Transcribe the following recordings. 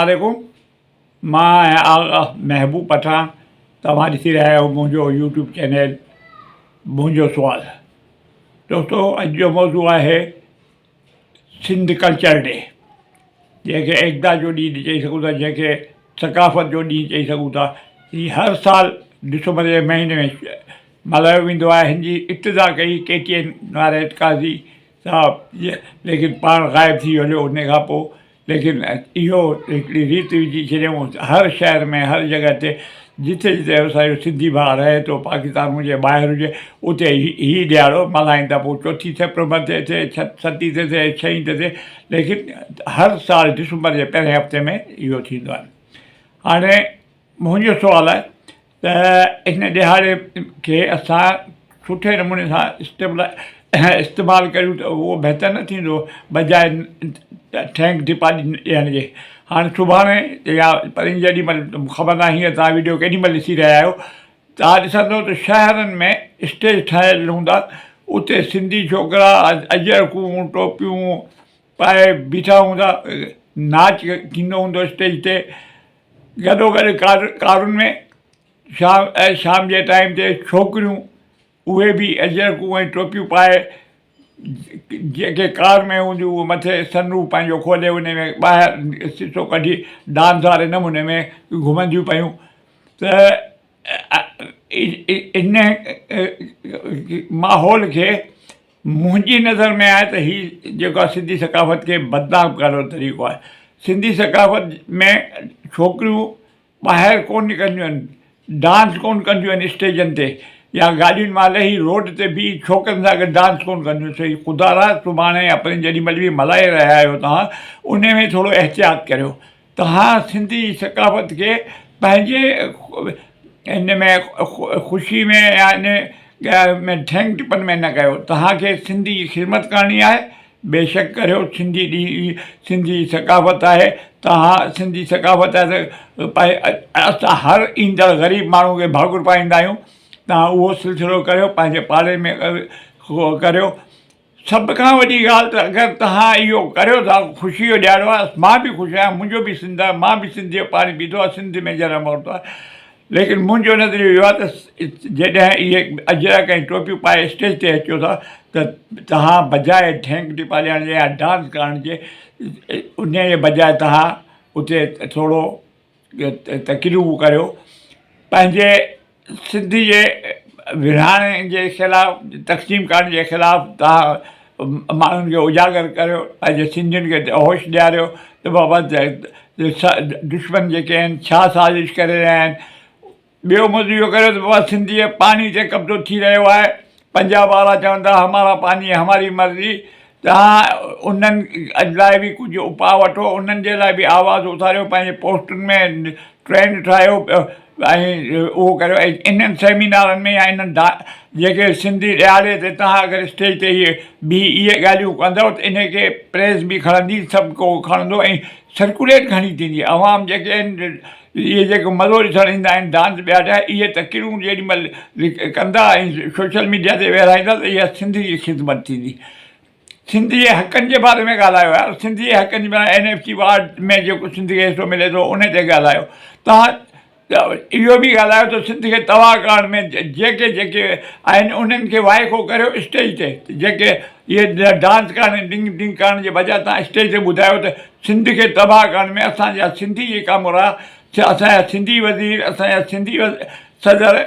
عليڪم مان آهيان آغا محبوب پٺاڻ توهان ڏسي رهيا آهيو منهنجو يوٽيوب چينل منهنجو سوال دوستو اڄ جو موضوع آهي سنڌ ڪلچر ڊي جنهن کي ايڪتا جو ڏينهن چئي سگهون ٿا جنهن کي ثقافت جو ڏينهن چئي سگهون ٿا هي هر سال ڊسمبر جي مهيني ۾ ملهايو ويندو آهي هن جي ابتدا ڪئي ڪي ٽي اين واري قاضي صاحب ليڪن پاڻ غائب ٿي ويو ان کان پوء ليڪن اهو هڪڙي ريت وجهي ڇڏيائون هر شهر ۾ هر جڳهه تي جتي جتي اسان جو سنڌي ڀاء رهي ٿو پاڪستان هجي ٻاهر هجي اتي هي ڏهاڙو ملهائين ٿا پوء چوٿين سيپٽمبر تي ٿئي ستين تي ٿئي ڇهين تي ٿئي ليڪن هر سال ڊسمبر جي پهرين هفتي ۾ اهو ٿيندو آهي هاڻي منهنجو سوال آهي ته ان ڏهاڙي کي اسان سٺي نموني سان استعمال ڪريون ته اهو بهتر نه ٿيندو بجاء ٺينگ ٽپا ڏيڻ جي هاڻي سڀاڻي يا پرين جيڏي مهل خبر ناهي هينئر توهان ويڊيو ڪيڏي مهل ڏسي رهيا آهيو توهان ڏسندو ته شهرن ۾ اسٽيج ٺهيل هوندا اتي سنڌي ڇوڪرا اجرڪون ٽوپيون پائي بيٺا هوندا ناچ ٿيندو هوندو اسٽيج تي گڏوگڏ ڪارن ۾ شام شام جي ٽائيم تي ڇوڪريون اهي به اجرڪون ۽ ٽوپيون پائي جيڪي ڪار ۾ هونديون اهي مٿي سن روف پنهنجو کولي ان ۾ ٻاهر سيسو ڪڍي ڊانس واري نموني ۾ گهمنديون پيون ته ان ماحول کي منهنجي نظر ۾ آهي ته هي جيڪو آهي سنڌي ثقافت کي بدنام ڪرڻ جو طريقو آهي. سنڌي ثقافت ۾ ڇوڪريون ٻاهر ڪونه نڪرنديون آهن، ڊانس ڪونه ڪنديون آهن اسٽيجن تي يا گاڏين مان لهي روڊ تي بيهي ڇوڪرن سان گڏ ڊانس ڪونه ڪنديون سو هي خدا را سڀاڻي يا پرين جيڏي مهل به ملهائي رهيا آهيو توهان انهي ۾ ٿورو احتياط ڪريو. توهان سنڌي ثقافت کي پنهنجي ان ۾ خوشي ۾ يا ان ۾ ٺينگ ٽپن ۾ نه ڪيو توهان کي سنڌي جي خدمت ڪرڻي آهي بيشڪ ڪريو سنڌي ڏينهن سنڌي ثقافت آهي توهان سنڌي ثقافت آهي ته اسان هر ايندڙ غريب ماڻهو کي ڀاڪر پائيندا آهيون توهان اهو سلسلو ڪريو پنهنجي پاڙي ۾ ڪريو سڀ کان وڏي ڳالهه ته اگر توهان اهو ڪريو ٿا خوشي جو ڏهاڙو آهي مان به خوش آهيان منهنجو به سنڌ آهي مان به سنڌ جو پاڻي پيتو آهي سنڌ ۾ جنم ورتو آهي ليڪن منهنجو نظريو اهو آهي ته جڏهن اهي اجرڪ ۽ ٽوپيون پائي اسٽيج تي اچو ٿا ته توهان بجاء ٺينگ ٽپا ڏيڻ جي يا ڊانس ڪرڻ جي ان جي بجاء توهان اتي ٿورو تقريرون ڪريو پنهنجي سنڌ جي ورهاڱي جي خلاف تقسيم ڪرڻ جي خلاف توهان ماڻهن کي اجاگر ڪريو پنهنجي سنڌين کي هوش ڏياريو ته بابا دشمن جيڪي آهن ڇا سازش ڪري رهيا آهن ٻيو موضوع اهو ڪريو ته بابا سنڌ جي پاڻي تي قبضو ٿي رهيو آهي پنجاب وارا چون ٿا همارا پاني هماري مرضي توهان انهن لاء به ڪجهه اپاء وٺو انهن جي لاء به آواز اٿاريو پنهنجي پوسٽن ۾ ٽرينڊ ٺاهيو ۽ اهو ڪريو ۽ انهن سيمينارن ۾ يا انهن جيڪي سنڌي ڏهاڙي تي توهان اگر اسٽيج تي اهي بيهي اهي ڳالهيون ڪندؤ ته انهي کي پريس به کڻندي سڀ ڪو کڻندو ۽ سرڪوليٽ گهڻي ٿيندي عوام جيڪي آهن اهي جيڪي مزو ڏسڻ ايندا آهن ڊانس ٻيا ٽيا اهي تقريرون جيڏي مهل ڪندا ۽ سوشل ميڊيا تي ورهائيندا ته اها سنڌ جي خدمت ٿيندي سنڌ جي حقن جي باري ۾ ڳالهايو يار سنڌ جي حقن جي باري اين ايف سي وارڊ ۾ جيڪو سنڌ کي حصو ملي ٿو ان تي ڳالهايو تان اهو به ڳالهايو ته سنڌ کي تباهه ڪرڻ ۾ جيڪي جيڪي آهن انهن کي وائکو ڪريو اسٽيج تي جيڪي اهي ڊانس ڪرڻ ۽ ڊنگ ڊنگ ڪرڻ جي بجاء تان اسٽيج تي ٻڌايو ته سنڌ کي تباهه ڪرڻ ۾ اسان جا سنڌي جيڪا مرا اسان جا سنڌي وزير اسان جا سنڌي صدر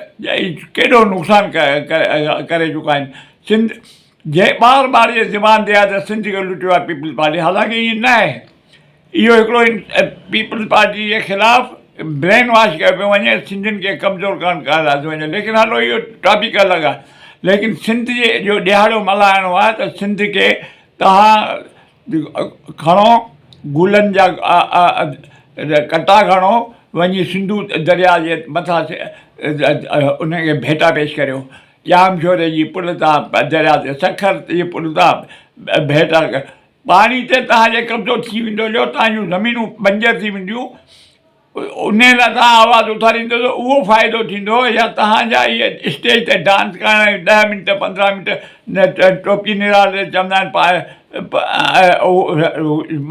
ڪيڏو نقصان ڪري چڪا آهن سنڌ جي ٻار ٻار جي زبان تي آهي ته سنڌ کي لٽيو آهي پيپلز پارٽي حالانڪه ائين نه آهي اهو هڪڙو پيپلز پارٽي جي خلاف برين واش ڪيو پيو وڃي سنڌين کي ڪمزور ڪرڻ لاء ٿو وڃي ليڪن هلو اهو ٽاپڪ الڳ آهي ليڪن سنڌ جي جو ڏهاڙو ملهائڻو آهي ته سنڌ کي توهان کڻو گلن جا ڪٽا کڻو وڃي سنڌو درياء جي مٿان ان کي ڀيٽا پيش ڪريو ڄام شوري جي پل تان درياء تي سکر جي پل تان ڀيٽا پاڻي تي توهان جي قبضو ٿي ويندو جو توهان جون زمينون بنجر ٿي وينديون. انهي لاء توهان آواز اٿاريندو ته اهو فائدو ٿيندو يا توهان جا اهي اسٽيج تي ڊانس ڪرڻ ۽ ڏهه منٽ 15 منٽ ٽوپي نرالي تي چوندا آهن پائي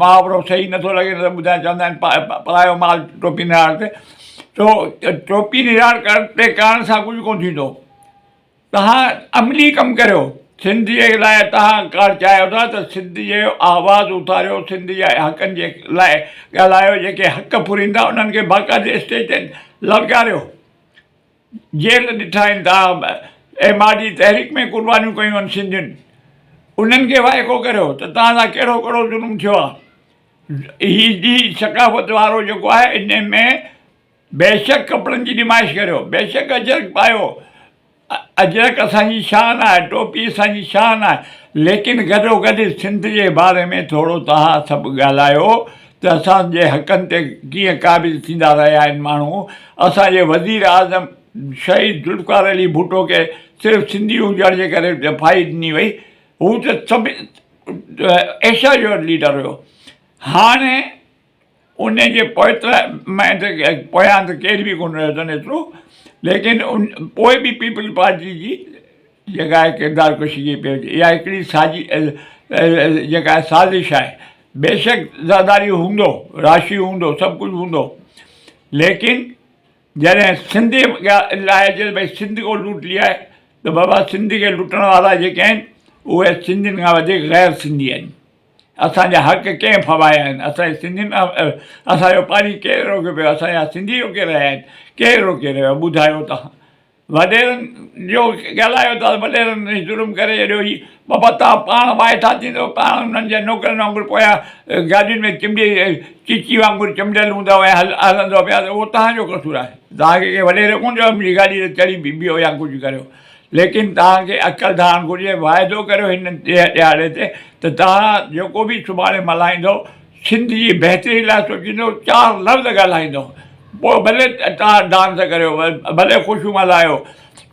محاورو صحيح نٿو لڳي نه ته ٻڌائي چوندا آهن پرايو مال ٽوپي نرالي تي سو ٽوپي نرال ڪرڻ تي ڪرڻ سان ڪجهه ڪونه ٿيندو. توهان عملي ڪم ڪريو، سنڌ جي لاء توهان ڪار چاهيو ٿا ته سنڌ جو آواز اٿاريو، سنڌ جي حقن جي لاء ڳالهايو، جيڪي حق ڦريندا انهن کي باقاعدي اسٽيج تي للڪاريو. جيل ڏٺا آهن توهان ايم آر ڊي تحريڪ ۾ قربانيون ڪيون آهن سنڌين، انهن کي وائکو ڪريو ته توهان سان ڪهڙو ڪهڙو ظلم ٿيو آهي. هي جي ثقافت وارو جيڪو آهي ان ۾ بيشڪ ڪپڙن جي نمائش ڪريو، بيشڪ اجرڪ پايو، اجرڪ اسان جي شان آهي، ٽوپي اسان جي شان آهي، ليڪن گڏوگڏ سنڌ جي باري ۾ ٿورو توهان سڀ ڳالهايو ته اسان جي حقن تي ڪيئن قابض ٿيندا رهيا آهن ماڻهو، اسان جي وزير اعظم شهيد ذوالفقار علي ڀٽو کي صرف سنڌي هجڻ جي ڪري ڦاهي ڏني وئي، هو ته سڀ ايشيا جو ليڊر هيو، هاڻي ان جي پويان ته ڪير به ڪونه رهيو اٿن ايترو ليڪن پوء به پيپلز پارٽي جي جيڪا آهي ڪردار ڪشي جي پئي اها هڪڙي سازي جيڪا آهي سازش آهي بيشڪ زرداري هوندو راشي هوندو سڀ ڪجهه هوندو ليڪن جڏهن سنڌ لاء اچي ته ڀئي سنڌ کو لوٽ ليا آهي ته بابا سنڌ کي لٽڻ وارا جيڪي آهن اهي سنڌين کان وڌيڪ غير سنڌي آهن اسان جا حق ڪنهن ڦٻايا آهن؟ اسان جي سنڌين اسان جو پاڻي ڪير روڪي پيو؟ اسان جا سنڌي روڪي رهيا آهن؟ ڪير روڪي رهيو آهي؟ ٻڌايو توهان وڏيرن جو ڳالهايو ٿا وڏيرن ظلم ڪري ڇڏيو هي بابا توهان پاڻ وائٺا ٿيندو پاڻ انهن جي نوڪرن وانگر پويان گاڏين ۾ چنبڙي چيچي وانگر چنبڙيل هوندا ۽ هلندو پيا ته اهو توهان جو قصور آهي توهان کي ڪنهن وڏيري ڪونه چيو منهنجي گاڏي تي چڙهي بيهو يا ڪجهه ڪريو ليڪن توهان کي عقل ڌارڻ گهرجي، واعدو ڪريو هن ڏهاڙي تي ته توهان جيڪو به سڀاڻي ملهائيندؤ سنڌ جي بهتري لاء سوچيندؤ، چار لفظ ڳالهائيندؤ، پوء ڀلي توهان ڊانس ڪريو، ڀلي خوشيون ملهايو،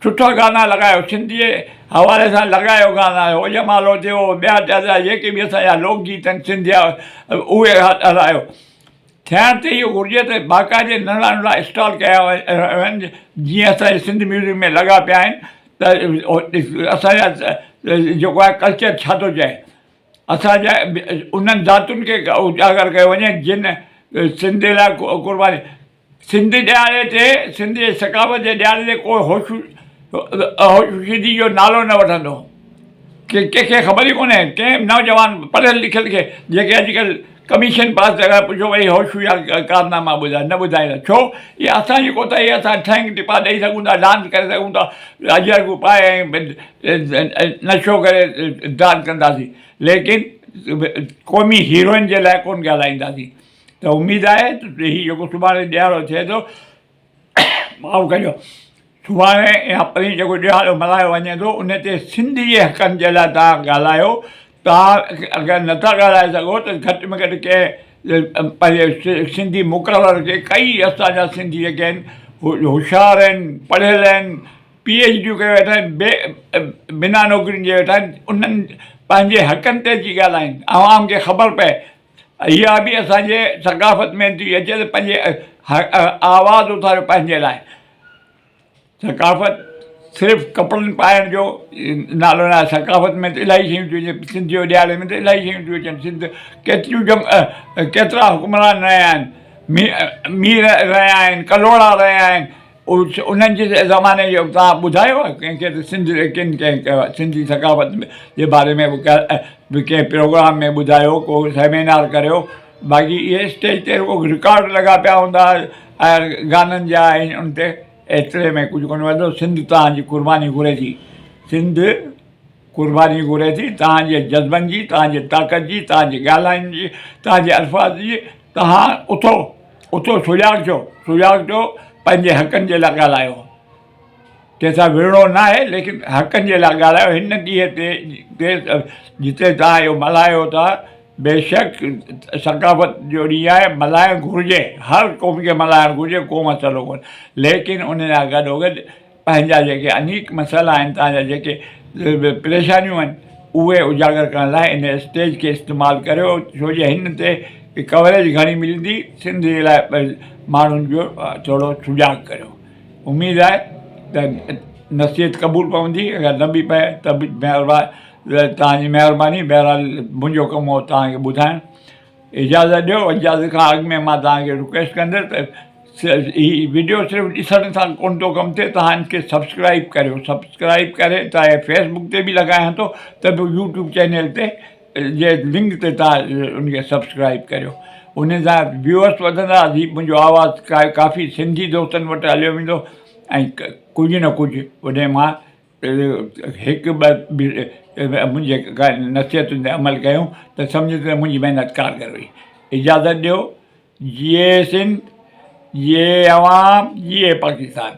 سٺا گانا لڳايو، سنڌ جي حوالي سان لڳايو گانا، هو جمالو ٿيو، ٻيا ٽيا جيڪي به اسان جا لوڪ گيت آهن سنڌ جا اهي هلايو. ٿيڻ ته اهو گهرجي ته باقاعدي ننڍڙا ننڍڙا اسٽال ڪيا وڃن جيئن اسان جي سنڌ ميوزيم ۾ لڳا پيا آهن ته اسان جا جيڪو آهي ڪلچر ڇا ٿو چئي اسان جا انهن ذاتن کي اجاگر ڪيو وڃي جن سنڌ لاء قرباني سنڌ ڏهاڙي تي سنڌ جي ثقافت جي ڏهاڙي تي ڪو هوش هوش شيدي جو نالو نه وٺندو ڪنهن کي خبر ئي ڪونهي ڪنهن نوجوان پڙهيل لکيل کي جيڪي اڄڪلهه ڪميشن پاس ٿيا پڇو ڀئي هوشو جا ڪارناما ٻڌاء نه ٻڌائيندا ڇو اها اسان جي ڪوتاهي آهي اسان ٺهنگ ٽپا ڏئي سگهون ٿا ڊانس ڪري سگهون ٿا اجرڪون پائي ۽ نشو ڪري ڊانس ڪنداسين ليڪن قومي هيروئن جي لاء ڪونه ڳالهائينداسين ته اميد آهي ته هي جيڪو سڀاڻي ڏهاڙو ٿئي ٿو معاف ڪجو سڀاڻي يا پرين جيڪو ڏهاڙو ملهايو وڃي ٿو ان تي سنڌ جي حقن جي لاء توهان ڳالهايو توهان اگر نٿا ڳالهائي سگهو ته گهٽ ۾ گهٽ ڪنهن پنهنجي سنڌي مقرر کي ڪئي اسان جا سنڌي جيڪي آهن هوشيار آهن پڙهيل آهن پي ايڇ ڊيون ڪري ويٺا آهن بي بنا نوڪرين جي ويٺا آهن انهن پنهنجي حقن تي اچي ڳالهائين عوام کي خبر پئي اها به اسان جي ثقافت ۾ ٿي اچي ته پنهنجي آواز اٿاريو پنهنجي لاء ثقافت صرف ڪپڙن پائڻ جو نالو نه آهي ثقافت ۾ ته الاهي شيون ٿيون اچن سنڌ جو ڏياري ۾ ته الاهي شيون ٿيون اچن سنڌ ڪيتريون جنگ ڪيترا حڪمران رهيا آهن مير رهيا آهن ڪلهوڙا رهيا آهن انهن جي زماني جو توهان ٻڌايو آهي ڪنهن کي ته سنڌ ڪن ڪنهن سنڌي ثقافت جي باري ۾ به ڪنهن پروگرام ۾ ٻڌايو ڪو سيمينار ڪريو باقي اهي اسٽيج تي رڳو رڪارڊ لڳا پيا هوندا ۽ گانن جا ۽ ان تي ايتري ۾ ڪجهه ڪونه وڌندو سنڌ توهان جي قرباني گهري ٿي سنڌ قرباني گهري ٿي توهان جي جذبن جي توهان جي طاقت جي توهان جي ڳالهائڻ جي توهان جي الفاظ جي توهان اٿو اٿو سجاڳ ٿيو سجاڳ ٿيو پنهنجي حقن جي لاء ڳالهايو ڪنهن سان وڙهڻو نه آهي ليڪن حقن جي لاء ڳالهايو هن ڏينهن تي جتي توهان اهو ملهايو ٿا بيشڪ ثقافت جو ڏينهن آهي ملهائڻ گهرجي هر قوم کي ملهائڻ گهرجي ڪو مسئلو ڪونهي ليڪن ان جا گڏوگڏ پنهنجا جيڪي انيڪ مسئلا آهن توهان جا جيڪي پريشانيون آهن اهي اجاگر ڪرڻ لاء ان اسٽيج کي استعمال ڪريو ڇو جو هن تي ڪوريج گهڻي ملندي سنڌ جي لاء ماڻهن جو ٿورو سجاڳ ڪريو اميد آهي ته نصيحت قبول پوندي اگر نه به پئي ته به مهرباني توهان جي مهرباني بهرحال منهنجو ڪم هو توهان کي ٻڌائڻ اجازت ڏيو اجازت کان اڳ ۾ مان توهان کي رڪويسٽ ڪندس ته هي وڊيو صرف ڏسڻ سان ڪونه ٿو ڪم ٿئي توهان ان کي سبسڪرائب ڪريو سبسڪرائب ڪري چاهي فيسبڪ تي به لڳايان ٿو ته به يوٽيوب چينل تي جي لنڪ تي توهان ان کي سبسڪرائب ڪريو ان سان ويوئرس وڌندا هي منهنجو آواز ڪافي سنڌي دوستن وٽ هليو ويندو ۽ ڪجهه نه ڪجهه ان مان هڪ ٻه منهنجي نصيحتن تي عمل ڪيون ته سمجهه ته منهنجي محنت ڪارگر هئي. اجازت ڏيو. جيئي سنڌ، جيئي عوام، جيئي پاڪستان.